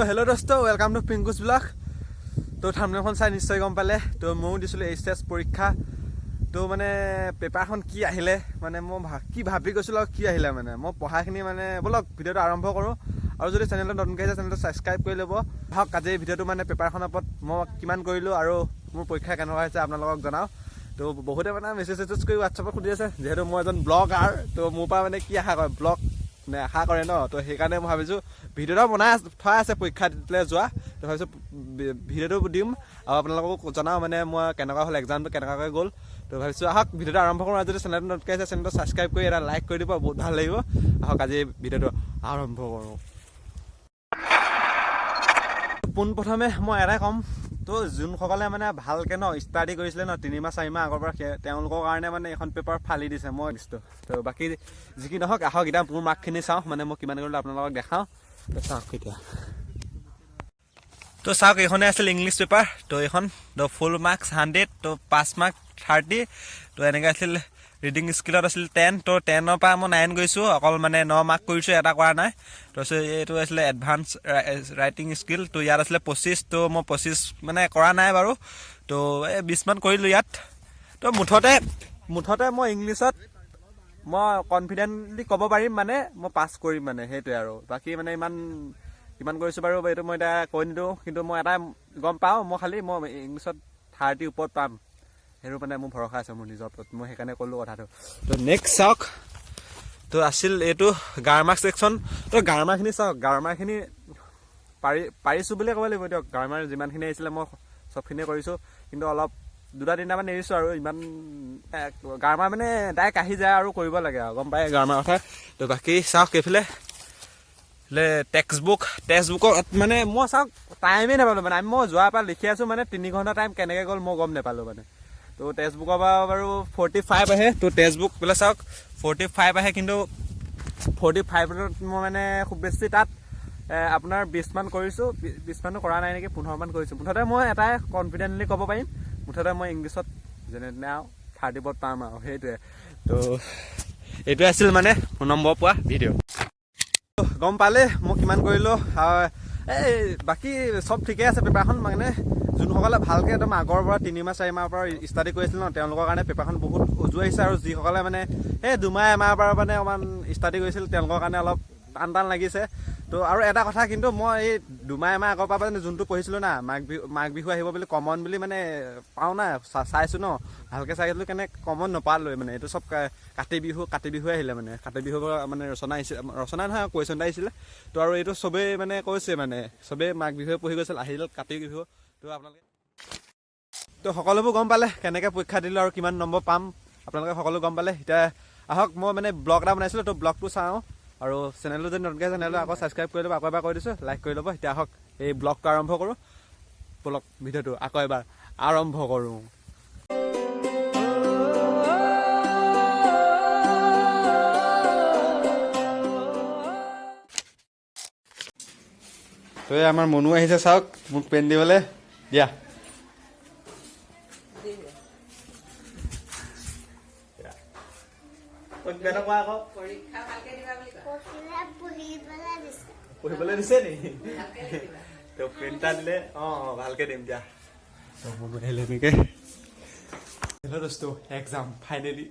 Hello' দোস্ত, welcome to পিংকুজ blog. তো থাম্বনেলখন চাই নিশ্চয় গম পালে। তো ময়ো দিছিলোঁ এইচএছ পৰীক্ষা। তো মানে পেপাৰখন কি আহিলে, মানে মই কি ভাবি গৈছিলোঁ আৰু কি আহিলে, মানে মই পঢ়াখিনি, মানে ব'লক ভিডিঅ'টো আৰম্ভ কৰোঁ। আৰু যদি চেনেলটো নতুনকৈ আহিছে, চেনেলটো ছাবস্ক্ৰাইব কৰি ল'ব। আহক, আজি এই ভিডিঅ'টো মানে পেপাৰখনৰ ওপৰত মই কিমান কৰিলোঁ আৰু মোৰ পৰীক্ষা কেনেকুৱা হৈছে আপোনালোকক জনাওঁ। তো বহুতে মানে মেছেজ চেছেজ কৰি হোৱাটছএপত সুধি আছে, যিহেতু মই এজন ব্লগাৰ, তো মোৰ পৰা মানে কি আশা কৰে, ব্লগ মানে আশা কৰে ন। তো সেইকাৰণে মই ভাবিছোঁ ভিডিঅ' এটা বনাই থোৱা আছে পৰীক্ষা দিবলৈ যোৱা। তো ভাবিছোঁ ভিডিঅ'টো দিম আৰু আপোনালোককো জনাওঁ, মানে মই কেনেকুৱা হ'ল, এক্সামটো কেনেকুৱাকৈ গ'ল। তো ভাবিছোঁ আহক ভিডিঅ'টো আৰম্ভ কৰোঁ। আৰু যদি চেনেলটো নতুনকৈ আহিছে, চেনেলটো ছাবস্ক্ৰাইব কৰি এটা লাইক কৰি দিব, বহুত ভাল লাগিব। আহক, আজি ভিডিঅ'টো আৰম্ভ কৰোঁ। পোনপ্ৰথমে মই এটাই ক'ম, তো যোনসকলে মানে ভালকৈ ন ষ্টাডি কৰিছিলে ন 3 মাহ 4 মাহ আগৰ পৰা, তেওঁলোকৰ কাৰণে মানে এইখন পেপাৰ ফালি দিছে মই দিছোঁ। তো বাকী যি কি নহওক, আহক এতিয়া মোৰ মাৰ্কখিনি চাওঁ, মানে মই কিমান কৰিলোঁ আপোনালোকক দেখাওঁ। তো চাওক এতিয়া, তো চাওক, এইখনে আছিল ইংলিছ পেপাৰ। তো এইখন, তো ফুল মাৰ্কছ 100, তো পাছ মাৰ্ক 30। তো এনেকৈ আছিল, ৰিডিং স্কিলত আছিল 10, তো 10ৰ পৰা মই 9 গৈছোঁ, অকল মানে 9 মাৰ্ক কৰিছোঁ, এটা কৰা নাই। তাৰপিছত এইটো আছিলে এডভান্স ৰাইটিং স্কিল, তো ইয়াত আছিলে 25, তো মই 25 মানে কৰা নাই বাৰু, তো এই 20মান কৰিলোঁ ইয়াত। তো মুঠতে মুঠতে মই ইংলিছত মই কনফিডেণ্টলি ক'ব পাৰিম, মানে মই পাছ কৰিম, মানে সেইটোৱে। আৰু বাকী মানে ইমান কিমান কৰিছোঁ বাৰু এইটো মই এতিয়া কৈ নিদিওঁ, কিন্তু মই এটা গম পাওঁ, মই খালি মই ইংলিছত 30 ওপৰত পাম, সেইটো মানে মোৰ ভৰসা আছে মোৰ নিজৰ ওপৰত, মই সেইকাৰণে ক'লোঁ কথাটো। তো নেক্সট চাওক, তো আছিল এইটো গ্ৰামাৰ ছেকশ্যন। তো গ্ৰামাৰখিনি চাওক, গ্ৰামাৰখিনি পাৰিছোঁ বুলিয়ে ক'ব লাগিব দিয়ক। গ্ৰামাৰ যিমানখিনি আহিছিলে মই চবখিনিয়ে কৰিছোঁ, কিন্তু অলপ দুটা তিনিটামান এৰিছোঁ। আৰু ইমান গ্ৰামাৰ মানে ডাইৰেক্ট আহি যায় আৰু কৰিব লাগে আৰু গম পায় গ্ৰামাৰ কথা। তো বাকী চাওক, এইফালে টেক্সট বুক, টেক্সট বুকত মানে মই চাওক টাইমেই নাপালোঁ, মানে মই যোৱাৰ পৰা লিখি আছোঁ, মানে 3 ঘণ্টা টাইম কেনেকৈ গ'ল মই গম নাপালোঁ মানে। তো টেক্সট বুকৰ পৰা বাৰু 45 আহে। তো টেক্সট বুক বোলে চাওক, 45 আহে, কিন্তু 45ত মই মানে খুব বেছি তাত আপোনাৰ 20মান কৰিছোঁ, 20মানো কৰা নাই নেকি, 15মান কৰিছোঁ। মুঠতে মই এটাই কনফিডেণ্টলি ক'ব পাৰিম, মুঠতে মই ইংলিছত যেনে তেনে আৰু 30 ওপৰত পাম আৰু সেইটোৱে। তো এইটোৱে আছিল মানে নম্বৰ পোৱা ভিডিঅ'। গম পালে মই কিমান কৰিলোঁ। এই বাকী চব ঠিকে আছে পেপাৰখন, মানে যোনসকলে ভালকৈ একদম আগৰ পৰা 3 মাহ 4 মাহৰ পৰা ষ্টাডি কৰিছিল ন, তেওঁলোকৰ কাৰণে পেপাৰখন বহুত উজু আহিছে। আৰু যিসকলে মানে এই দুমাহ এমাহৰ পৰা মানে অকণমান ষ্টাডি কৰিছিল, তেওঁলোকৰ কাৰণে অলপ টান টান লাগিছে। তো আৰু এটা কথা কিন্তু, মই এই দুমাহ এমাহ আগৰ পৰা মানে যোনটো পঢ়িছিলোঁ না, মাঘ বিহু আহিব বুলি কমন বুলি মানে পাওঁ না, চাইছোঁ ন, ভালকৈ চাইছিলোঁ, কেনে কমন নাপালোৱে। মানে এইটো চব কাতি বিহু, কাতি বিহু আহিলে, মানে কাতি বিহুৰ পৰা মানে ৰচনা আহিছিলে, ৰচনা নহয়, কুৱেশ্যন এটা আহিছিলে। তো আৰু এইটো চবেই মানে কৈছে, মানে চবেই মাঘ বিহুৱে পঢ়ি গৈছিল, আহিল কাতি বিহু। তো আপোনালোকে তো সকলোবোৰ গম পালে কেনেকৈ পৰীক্ষা দিলোঁ আৰু কিমান নম্বৰ পাম, আপোনালোকে সকলো গম পালে। এতিয়া আহক, মই মানে ব্লগ এটা বনাইছিলোঁ, তো ব্লগটো চাওঁ। আৰু চেনেলটো যদি নতুনকৈ, চেনেলটো আকৌ ছাবস্ক্ৰাইব কৰি ল'ব, আকৌ এবাৰ কৈ দিছোঁ, লাইক কৰি ল'ব। এতিয়া আহক, এই ব্লগটো আৰম্ভ কৰোঁ। ব'লক, ভিডিঅ'টো আকৌ এবাৰ আৰম্ভ কৰোঁ। তো এই আমাৰ মনো আহিছে, চাওক, মোক পেন দিবলৈ দিয়া। কিবা এটা কোৱা আকৌ। পৰীক্ষা ভালকে দিবা বুলি কোৱা। পঢ়িবলৈ দিছে। পঢ়িবলৈ দিছে নি? ভালকে লিখিবা। তো পেন এটা দিলে। অঁ, ভালকে দিম দিয়া। তো মনো আহিলে এনেকে। হেল্ল' দোস্ত, এক্সাম ফাইনেলি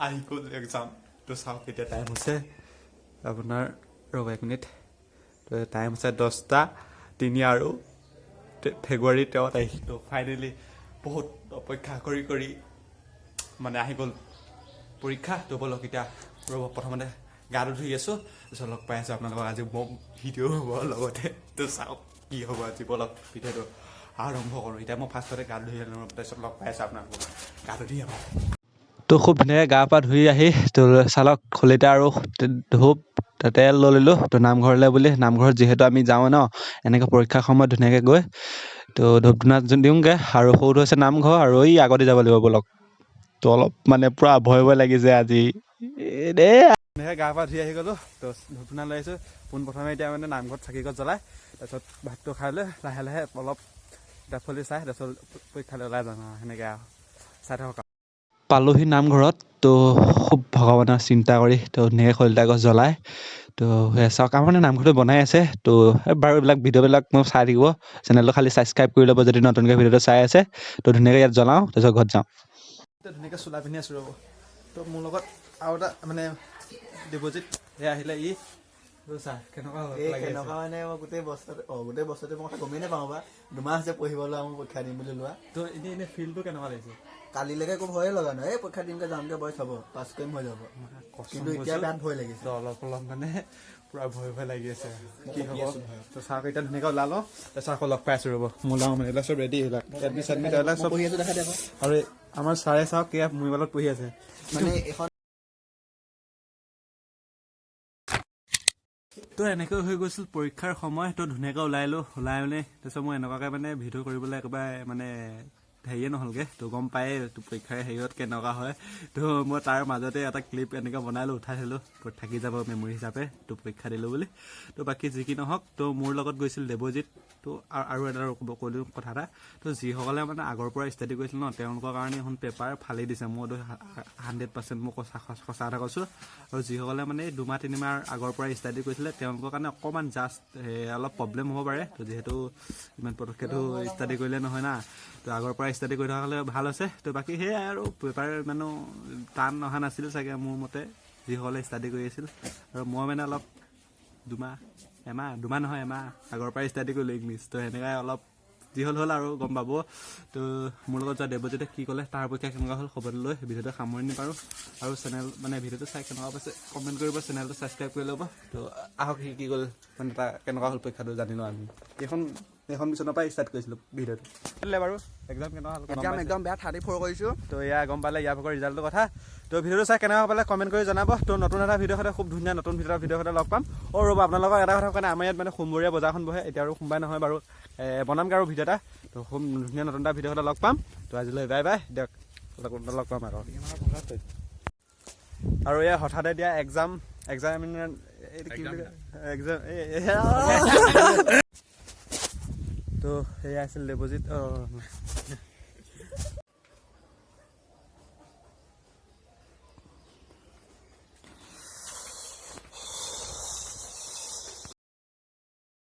আহি গ'ল এক্সাম। তো চাওক, এতিয়া টাইম হৈছে আপোনাৰ, ৰ'ব এক মিনিট, তো টাইম হৈছে 10টা 3 আৰু ফেব্ৰুৱাৰী 13 তাৰিখ। তো ফাইনেলি বহুত অপেক্ষা কৰি কৰি মানে আহি গ'ল পৰীক্ষা। তো ব'লক এতিয়া, ৰ'ব, প্ৰথমতে গাটো ধুই আছোঁ, তাৰপিছত লগ পাই আছোঁ আপোনালোকক। আজি ভিডিঅ' হ'ব লগতে, তো চাওক কি হ'ব আজি। ব'লক, ভিডিঅ'টো আৰম্ভ কৰোঁ। এতিয়া মই ফাৰ্ষ্টতে গাটো ধুই আনো, তাৰপিছত লগ পাই আছোঁ আপোনালোকক। গাটো ধুই আহোঁ। তো খুব ধুনীয়াকৈ গা পা ধুই আহি তো চালক শলিতা আৰু ধূপ তেল লৈ ল'লোঁ, তো নামঘৰলৈ বুলি। নামঘৰত যিহেতু আমি যাওঁ ন এনেকৈ পৰীক্ষাৰ সময়ত, ধুনীয়াকৈ গৈ তো ধূপ ধূনা দিওঁগৈ। আৰু সৰুটো হৈছে নামঘৰ আৰু এই আগতে যাব লাগিব। ব'লক। তো অলপ মানে পূৰা ভয় ভয় লাগিছে আজি দেই। ধুনীয়াকৈ গা পা ধুই আহি গ'লোঁ, তো ধূপ ধূনা লৈ আহিছোঁ। পোনপ্ৰথমে এতিয়া মানে নামঘৰত চাকি গছ জ্বলাই, তাৰপিছত ভাতটো খাই লৈ লাহে লাহে অলপ কিতাপ ফলি চাই, তাৰপিছত পৰীক্ষালৈ ওলাই যাম আৰু সেনেকৈ আৰু চাই থাকক। পালোহি নামঘৰত। তো খুব ভগৱানৰ চিন্তা কৰি তো ধুনীয়াকৈ শলিতা গছ জ্বলাই তো সেয়া চাওক, আমাৰ মানে নামঘৰটো বনাই আছে। তো বাৰু এইবিলাক ভিডিঅ'বিলাক মই চাই থাকিব, চেনেলটো খালি ছাবস্ক্ৰাইব কৰি ল'ব যদি নতুনকৈ ভিডিঅ'টো চাই আছে। তো ধুনীয়াকৈ ইয়াত জ্বলাওঁ, তাৰপিছত ঘৰত যাওঁ। ধুনীয়াকৈ চোলা পিন্ধি আছোঁ, ৰ'ব। তো মোৰ লগত আৰু এটা মানে দেৱজিত সেয়া আহিলে। ই চা কেনেকুৱা এই লাগি আছে? কেনেকুৱা মানে মই গোটেই বছৰটো মই কথা গমেই নাপাওঁ বা 2 মাহ আছে পঢ়িবলৈ মই পৰীক্ষা দিম বুলি লোৱা। তো এনেই এনেই ফিলটো কেনেকুৱা লাগিছে? কালিলৈকে একো ভয়ে লগা নাই, এই পৰীক্ষা দিমগে, যামগে, বয়স হ'ব, পাছ কৰিম, হৈ যাব। কিন্তু এতিয়া বিৰাট ভয় লাগিছে। তো অলপ অলপ মানে পুৰা ভয় ভয় লাগি আছে, কি হ'ব। তো চাহ এতিয়া ধুনীয়াকৈ ওলালো, তাৰপিছত আকৌ লগ পাই আছোঁ, ৰ'ব। মোৰ ওলাওঁ মানে এইবিলাক চব ৰেডি, এইবিলাক এডমিট চেডমিট এইবিলাক চব। পঢ়ি আছো, দেখা দেখো। আৰু আমাৰ ছাৰে চাওক, এয়া মোবাইলত পঢ়ি আছে। মানে এখন তো এনেকৈ হৈ গৈছিল পৰীক্ষাৰ সময়। তো ধুনীয়াকৈ ওলাই লো, ওলাই মানে তাৰপিছত মই এনেকুৱাকৈ মানে ভিডিঅ' কৰিবলৈ একেবাৰে মানে হেৰিয়ে নহ'লগৈ। তো গম পায়ে তো পৰীক্ষাৰ হেৰিয়ত কেনেকুৱা হয়। তো মই তাৰ মাজতে এটা ক্লিপ এনেকৈ বনাই লো, উঠাই থলোঁ, থাকি যাব মেমৰি হিচাপে, তো পৰীক্ষা দিলোঁ বুলি। তো বাকী যি কি নহওক, তো মোৰ লগত গৈছিল দেৱজিত। তো আৰু এটা কৈ দিওঁ কথা এটা। তো যিসকলে মানে আগৰ পৰা ষ্টাডি কৰিছিল ন, তেওঁলোকৰ কাৰণে এখন পেপাৰ ফালি দিছে। মইতো 100% মই সঁচা সঁচা কথা কৈছোঁ। আৰু যিসকলে মানে এই 2 মাহ 3 মাহ আগৰ পৰা ষ্টাডি কৰিছিলে, তেওঁলোকৰ কাৰণে অকণমান জাষ্ট অলপ প্ৰব্লেম হ'ব পাৰে। তো যিহেতু ইমান পটককৈতো ষ্টাডি কৰিলে নহয় না, তো আগৰ পৰা ষ্টাডি কৰি থকা হ'লে ভাল হৈছে। তো বাকী সেয়াই আৰু পেপাৰ ইমানো টান অহা নাছিল চাগে মোৰ মতে, যিসকলে ষ্টাডি কৰি আছিল। আৰু মই মানে অলপ 2 মাহ, এমাহ, 2 মাহ নহয়, এমাহ আগৰ পৰাই ষ্টাডি কৰিলোঁ ইংলিছ। তো সেনেকাই অলপ যি হ'ল হ'ল আৰু গম পাব। তো মোৰ লগত যোৱা দেৱজিতে কি ক'লে, তাৰ পৰীক্ষা কেনেকুৱা হ'ল, খবৰটো লৈ ভিডিঅ'টো সামৰণি পাৰোঁ। আৰু চেনেল মানে ভিডিঅ'টো চাই কেনেকুৱা পাইছে কমেণ্ট কৰিব, চেনেলটো ছাবস্ক্ৰাইব কৰি ল'ব। তো আহক, সি কি গ'ল মানে তাৰ কেনেকুৱা হ'ল পৰীক্ষাটো জানি লওঁ আমি। এইখন এইখন বিচনাৰ পৰাই ষ্টাৰ্ট কৰিছিলোঁ ভিডিঅ'টো। বাৰু এক্সাম কেনেকুৱা হ'ল গম এক্সাম পাইছে? একদম বেয়া, 34 কৰিছো। তো এয়া গম পালে ইয়াৰ ভাগৰ ৰিজাল্টটোৰ কথা। তো ভিডিঅ'টো চাই কেনেকুৱা পালে কমেণ্ট কৰি জনাব। তো নতুন এটা ভিডিঅ' সৈতে, খুব ধুনীয়া নতুন ভিডিঅ' সৈতে লগ পাম। অ' ৰ'ব, আপোনালোকক এটা কথা কাৰণে আমাৰ ইয়াত মানে সোমবৰীয়া বজাৰখন বহে। এতিয়া আৰু সোমবাৰ নহয় বাৰু, বনামগৈ আৰু ভিডিঅ' এটা। তো খুব ধুনীয়া নতুন এটা ভিডিঅ' সৈতে লগ পাম। তো আজিলৈ বাই বাই দিয়ক, লগ পাম আকৌ। আৰু এয়া হঠাতে দিয়া এক্সাম এক্সাম এইটো কি বুলি কয়, এক্সাম। তো সেয়া আছিল দেৱজিত। অঁ।